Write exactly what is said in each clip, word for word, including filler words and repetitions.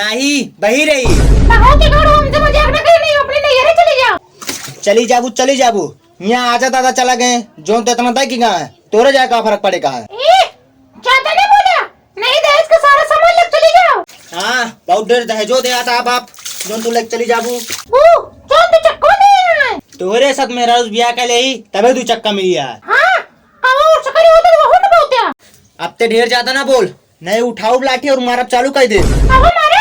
नाही, वही रही। कहो कि करो, हमसे मजाक ना करे, नहीं, अपने नैहरे चली जाओ। चली जाबू, चली जाबू। यहाँ आजा दादा चला गए, जौन तो इतना तय की कहाँ है, तोरे जाए का फर्क पड़े कहाँ है? ए, ज्यादा नहीं बोला, नहीं दहेज का सारा सामान लेके चली जाओ। हाँ, बहुत ढेर दहेजो दे आता बाप, जौन तू लेके चली जाबू। ओ, जौन तू चक्को दे यहाँ है। तोरे साथ मेरा उस ब्याह का ले ही, तबे तू चक्का मिली है। हाँ, कहो और सकरी होते तो वो न बोलते हैं। अब ते ढेर ज्यादा ना बोल, नहीं उठाउब लाठी और मारब चालू कर दे। अब मारे।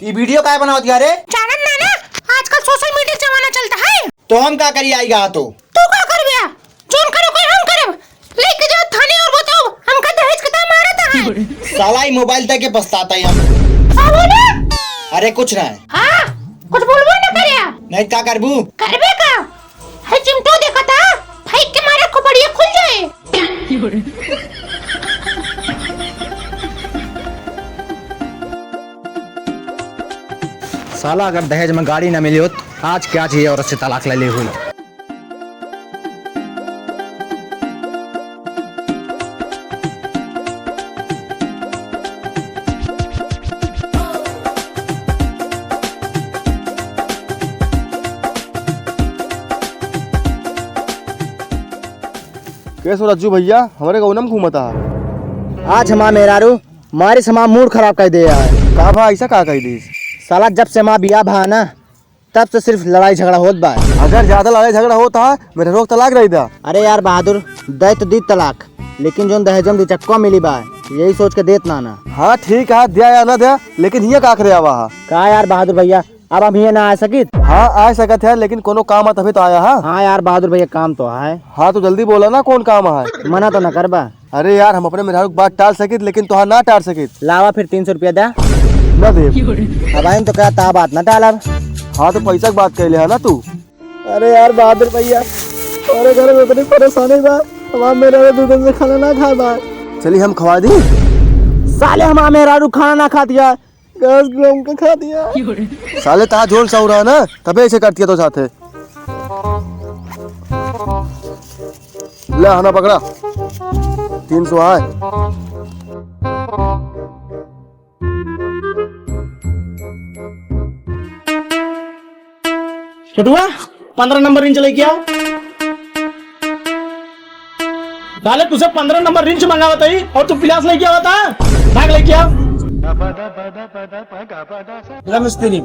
ई वीडियो काय बनावत गा रे? जानत ना ना, आजकल सोशल मीडिया जमाना चलता है। तो हम का करी आइगा तो? तू का करबे? जौन करो कोई हम करब। लेके जाओ थाने और बताओ, हमका दहेज के दाम मारत है। साला ई मोबाइल तक के पछताता है हम। का बोले? अरे कुछ ना है। हाँ, कुछ बोलबो ना करे। नहीं का करबू? करबे का? है चिमटो देखा था, फेंक के मारा खोपड़िया खुल जाए। साला अगर दहेज में गाड़ी ना मिली होत, आज के आज ये औरत से तलाक ले ली हुई। कैसे रज्जू भैया, हमरे गौनम घूमता है? आज हमार मेहरारू मारी से हमार मूड खराब कर दे यार। का भा, ऐसा का कह दीस? साला जब से हमार बियाह भा ना, तब से सिर्फ लड़ाई झगड़ा होत बा। अगर ज्यादा लड़ाई झगड़ा होता है, मेरे रोक तलाक रही दा। अरे यार बहादुर, दे तो दी तलाक, लेकिन जोन दहेजम दुचक्को मिली बा, यही सोच के देत ना ना। हाँ ठीक है, दिया या ना दिया, लेकिन हिया का करे आवा है? का यार बहादुर भैया, अब हम हिया ना आ सकित? हाँ आ सकत है, लेकिन कोनो काम है तभी तो आया है। हाँ यार बहादुर भैया, काम तो है। हाँ तो जल्दी बोला ना, कौन काम है? मना तो ना करबा। अरे यार, हम अपने मेहरारू के बात टाल सकित, लेकिन तोहार ना टाल सकित। लावा फिर तीन सौ रुपया दा। ना दे। अब आइन तो का ता बात ना टालब। हाँ, तो पैसा के बात कैले है ना तू। अरे यार बहादुर भैया, तोरे घर में इतनी परेशानी बा, हमार मेहरारू दो दिन से खाना ना खाए बा। चली हम खवा दी। साले हमार मेहरारू खाना ना खात है, गैस गरम के खा दिया। साले तहा झोल सौरा है ना, तबे ऐसे करती है तो साथे। ले हना पकड़ा, तीन सौ आए। छोटुआ, पन्द्रह नंबर रिंच लेके आओ। साले, तुझसे पन्द्रह नंबर रिंच मंगावत ही और तू पिलास लेके आवत है? भाग लेके आओ। ला मिस्त्री।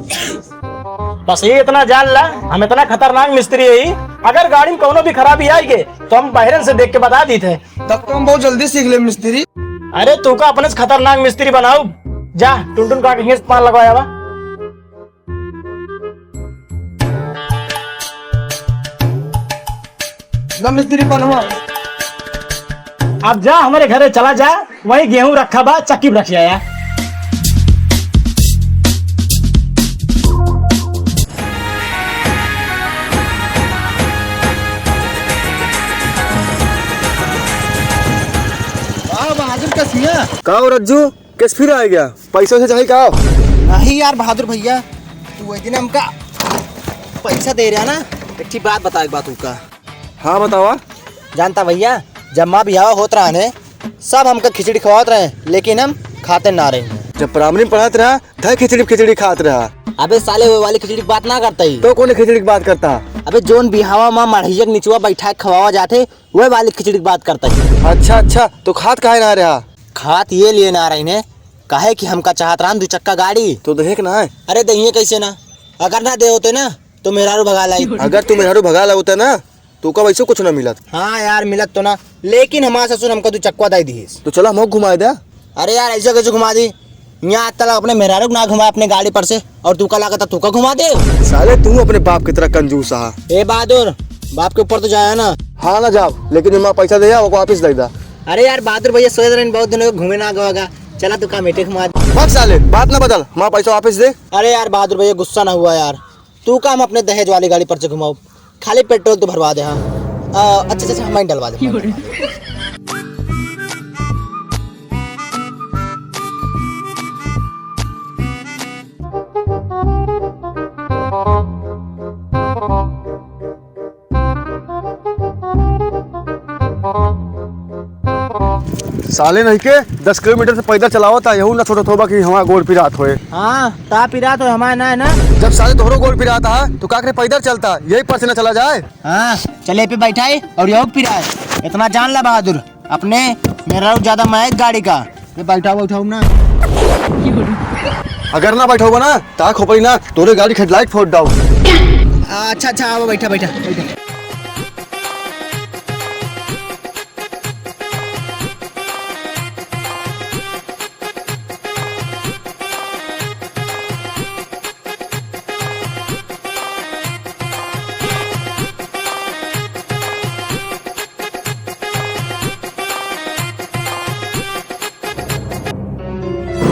बस ये इतना जान ला, हम इतना खतरनाक मिस्त्री है ही, अगर गाड़ी में कौनो भी खराबी आई गए, तो हम बहरन से देख के बता दी थे। तब तो हम बहुत जल्दी सीख ले मिस्त्री। अरे, तू का अपने से खतरनाक मिस्त्री बनाऊ? जा, टुनटुन का कहीं से पान लगवाया बा। ला मिस्त्री बनवा। अब जा, हमारे घरे चला जा, वही गेहूं रखा बा, चक्की पे रख आया। वाह, बहादुर का सिया। का हो रज्जू, केस फिर आ गया? पैसा वैसा चाही का? नहीं यार बहादुर भैया, तू वही दिन हमका पैसा दे रहा ना, एक ठे बात बताए के बा तुमका। हाँ बतावा। जानता भैया, जब माँ बिहावा होत रहा ने, सब हमका खिचड़ी खवावत रहे, लेकिन हम खाते ना रहे। जब प्राइमरी में पढ़त रहा, धर खिचड़ी खिचड़ी खात रहा। अबे साले, वो वाली खिचड़ी की बात ना करता ही। तो कौन खिचड़ी की बात करता? अबे जोन बिहावा माँ मढ़ैया के निचवा बैठा के खवावा जाते, वह वाली खिचड़ी की बात करता ही। अच्छा अच्छा, तो खात काहे ना रहा? खात ये लिए ना रही ने, काहे कि हमका चाहत रहन दू चक्का गाड़ी। तो देहे के ना है? अरे दहिए कैसे ना, अगर ना दे होते ना तो मेहरारू भगा लाई। अगर तू मेहरारू भगा लावता ना तो का वैसे कुछ ना मिलत। हाँ यार मिलत तो ना, लेकिन हमार ससुर हमका दू चक्का दे दिहिस। तो चला हम घुमाए दे। अरे यार ऐसे कैसे घुमा दी? यहाँ आज तक अपने मेहरारू को ना घुमाए अपने गाड़ी पर से, और तू का लागत तू का घुमा दे। साले तू अपने बाप की तरह कंजूस आ। ए बहादुर, बाप के ऊपर तो जाया ना। हाँ ना जाओ, लेकिन जो माँ पैसा दे ओको वापस दे दा। अरे यार बहादुर भैया सोच रहे बहुत दिन हो गए घूमे ना गवा। चला तू का मीठे घुमा दे। बस साले बात ना बदल, माँ पैसा वापस दे। अरे यार बहादुर भैया गुस्सा ना हुआ यार, तू का हम अपने दहेज वाली गाड़ी पर से घुमाओ, खाली पेट्रोल तो भरवा दे। हाँ अ, अच्छा अच्छा अच्छा, हम डलवा दे। साले नहीं के दस किलोमीटर से पैदल चलावत है, यहू ना सोचत होबा कि हमार गोड़ पिरात होए। हाँ, ता पिरात होए, हमार ना है ना। जब साले तोहरो गोड़ पिरात है, तो का करे पैदल चलता, यही पर से ना चला जाए। हाँ, चले पे बैठाई और यहू पिराए। इतना जान ला बहादुर, अपने मेरा ज्यादा मायक गाड़ी का। ये बैठाओ, बैठाओ ना। अगर ना बैठाओ ना, ता खोपड़ी ना, तोरे गाड़ी हेडलाइट फोड़ डाओ। अच्छा, अच्छा, आओ, बैठा, बैठा, बैठा।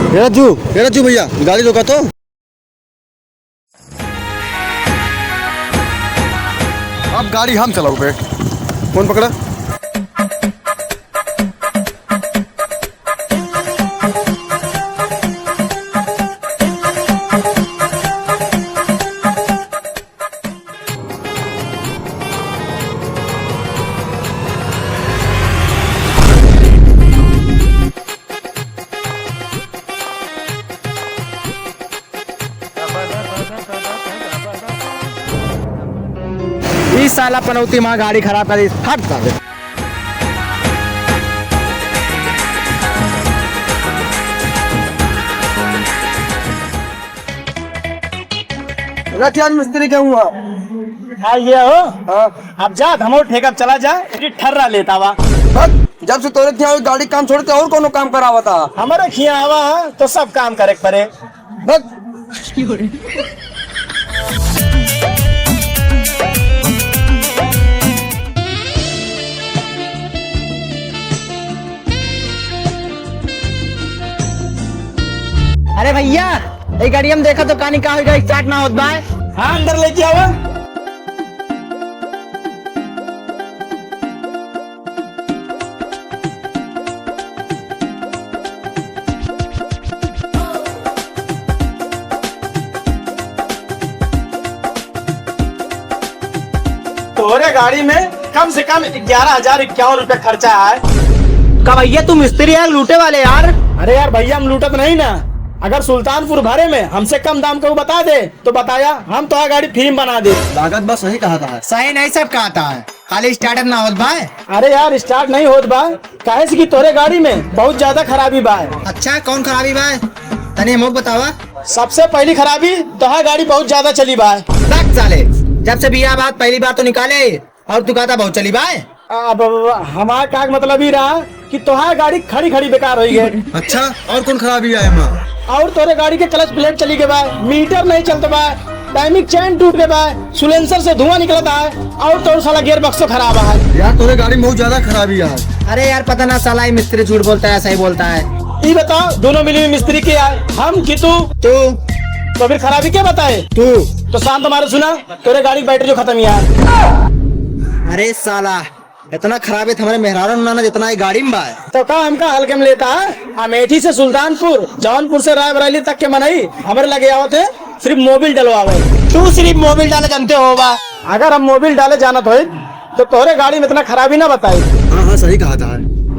ए राजू, ए राजू भैया, गाड़ी रोका तो। अब गाड़ी हम चलाउबे। फोन पकड़ा। ई साला पनौती माँ गाड़ी खराब कर दी। हट साले। रख यार मिस्त्री के हुआ। हाँ, ये हो। हाँ। अब जा, हमरो ठेका पे चला जा, एक ठर्रा लेता वा। बस, जब से तोरे खिया गाड़ी काम छोड़ के और कोनो काम करावता। हमारे खिया आवा है, तो सब काम करे के पड़े। बस। अरे भैया, ए गाड़ी हम देखा तो कानी का होइगा, स्टार्ट ना होत बा। हाँ, अंदर लेके आवा। तोहरे गाड़ी में कम से कम ग्यारह हजार इक्यावन रुपया खर्चा है। का भैया, तू मिस्त्री है, लूटे वाले यार। अरे यार भैया, हम लूटत नहीं ना। अगर सुल्तानपुर भरे में हमसे कम दाम का वो बता दे तो बताया, हम तोहार गाड़ी फ्री में बना दे। लागत बा सही कहा था। सही नहीं सब कहा था, खाली स्टार्टर ना होत बा। अरे यार, स्टार्ट नहीं होत बा, काहे से कि तोरे गाड़ी में बहुत ज्यादा खराबी बा। अच्छा, कौन खराबी बा? तनी हमको बतावा। सबसे पहली खराबी, तोहार गाड़ी बहुत ज्यादा चली बा। बक साले, जब से बिया बात पहली बार तो निकाले, और तू कहता बहुत चली बा। अब हमार का मतलब ही रहा कि तोहार गाड़ी खड़ी खड़ी बेकार होई गए। अच्छा, और कौन खराबी आए माँ? और तोरे गाड़ी के क्लच प्लेट चली गए बा, मीटर नहीं चलत बा, टाइमिंग चेन टूट गए बा, सिलेंसर से धुआं निकलत है, और तोर साला गियर बक्सो खराब है। यार, तोरे गाड़ी में बहुत ज्यादा खराबी है। अरे यार, पता ना साला ये मिस्त्री झूठ बोलता है, सही बोलता है। ये बताओ, दोनों मिली हुई मिस्त्री के है, हम कि तू? तू। तो फिर खराबी क्या बताए? तू। तो शांत मारो, सुना, तोरे गाड़ी की बैटरी जो खत्म ही है। अरे साला, इतना खराब है तुम्हारे मेहरारू ना, ना जितना ये गाड़ी में बा। तो का हमका हल्के में लेता है? अमेठी से सुल्तानपुर, जौनपुर से रायबरेली तक के मनई हमरे लगे आवत है, सिर्फ मोबिल डलवावे। तू सिर्फ मोबिल डाले जानते हो बा? अगर हम मोबिल डाले जानत होई तो तोहरे गाड़ी में इतना खराबी ना बताई। हाँ, हाँ, सही कहा था।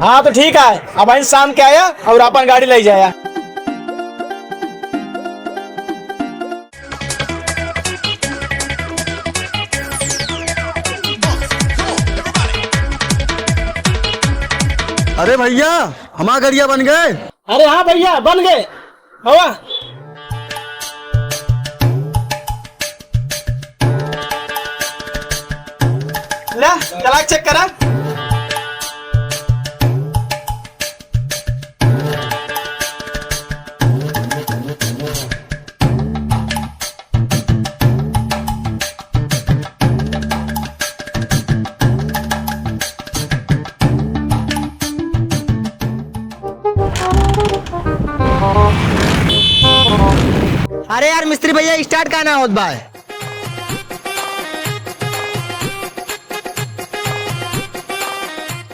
हाँ, तो ठीक है, अब आई शाम के आया और अपन गाड़ी ले जाया। अरे भैया, हमार गड़िया बन गए। अरे हाँ भैया, बन गए। हवा। ले, चला चेक करा। अरे यार मिस्त्री भैया, स्टार्ट का ना होत बा?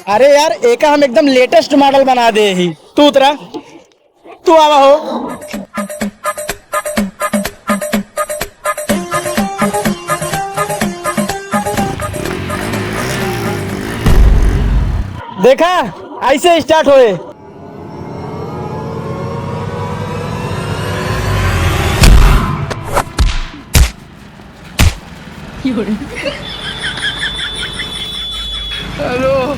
अरे यार, एका हम एकदम लेटेस्ट मॉडल बना दे ही। तू उतरा, तू आवा हो। देखा, ऐसे स्टार्ट होए। हेलो।